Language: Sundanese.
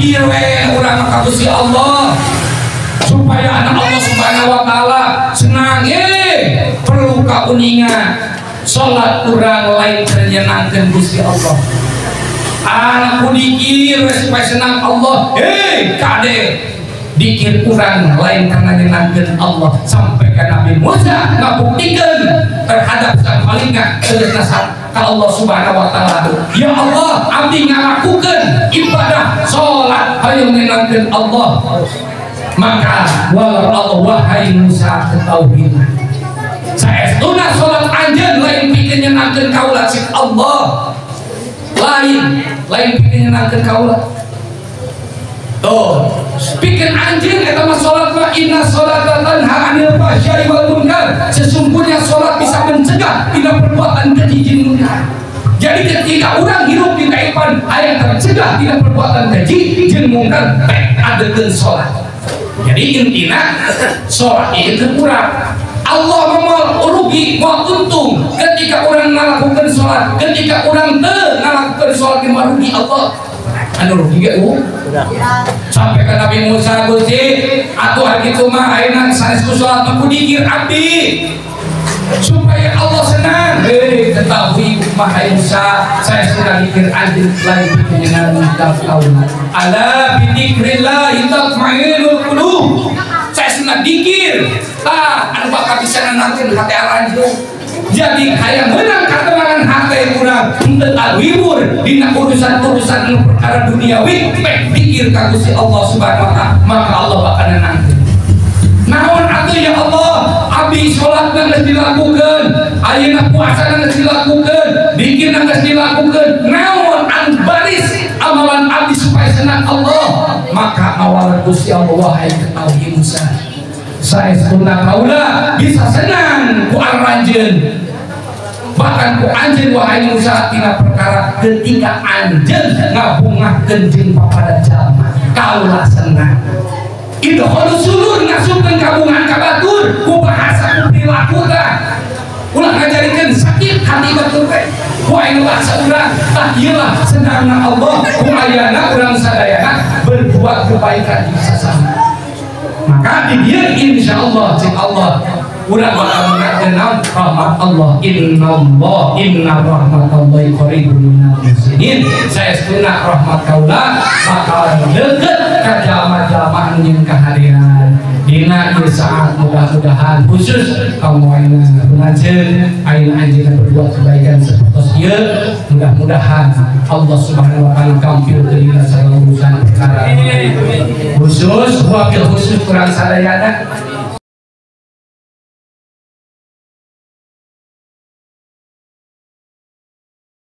Dikir we urang ka Gusti Allah supaya anak Allah Subhanahu wa taala senang. Perlu kauninga salat urang lain nyenangkeun Gusti Allah. Anak dikir supaya senang Allah. Kade dikir urang lain karena nyenangkeun Allah. Sampai ke Nabi Musa ngabuktikeun terhadap sang malinga tegasna ka Allah Subhanahu wa taala. Ya Allah, abdi ngalakukeun ibadah salat hayang nyenangkeun Allah. Maka walau Allah wahai Musa ketahuilah saestuna salat anjeun lain pikeun nyenangkeun kaula cik Allah. Lain pikeun nyenangkeun kaula. Tuh, pikeun anjeun eta mah salat mah inna salata tanha 'anil fahsya'i wal munkar. Sesungguhnya salat bisa mencegah tina perbuatan keji jeung munkar. Jadi ketika orang hidup di kehidupan hayang tercegah tina perbuatan keji jeung munkar, pek adegeun salat. Jadi intina salat itu kurang. Allah mau rugi, mau untung ketika orang ngalakukan sholat, ketika orang teu ngalakukan sholat mau rugi Allah. Anu rugi ge sampai ke Nabi Musa Gusti atuh ari kitu mah ayeuna sanes ku sholat mah ku dikir abdi supaya Allah senang. Ketahui wahai Musa, saya sudah dikir anjeun lain penyenang kaula. Ala bi dzikrillah tatma'innul qulub. Saya sudah dikir tah anu bakal bisa nenangkeun hate aranjeun. Jadi hayang menang katenangan hate urang henteu alwibur dina urusan-urusan anu perkara duniawi pek dikir ka Gusti Allah Subhanahu wa taala, maka Allah bakal nenangkeun. Naon atuh ya Allah, abdi salatna geus dilakukeun, ayeuna puasana geus dilakukeun, dikirna geus dilakukeun, naon anu baris amalan abdi supaya senang Allah? Maka awal Gusti Allah wahai ketahui Musa, saestuna kaula bisa senang ku aranjeun, bahkan ku anjeun wahai Musa tina perkara ketika anjeun ngabungahkeun jeung papada jalma kaula senang. Idkhulus sulur ngasupkeun kabungan ka batur ku bahasa ku perilaku tah ulah ngajarikeun sakit hati batur teh ku ayeuna bahasa urang tah ieu lah senangna Allah ku ayana urang sadayana berbuat kebaikan di sasama. Maka di dieu insyaallah cek Allah urang bakal mengenal rahmat Allah. Innallah inna rahmatallahi qaribun minal muhsinin. Saestuna rahmat kaula bakal deukeut ka jalma-jalma anu nyeun kaharian dina ieu saat. Mudah-mudahan khusus kaum ayeuna punajeng ayeuna anjeunna berbuat kebaikan sapertos ieu, mudah-mudahan Allah Subhanahu wa taala gampil dina sagala urusan perkara. Khusus wabil khusus kurang sadayana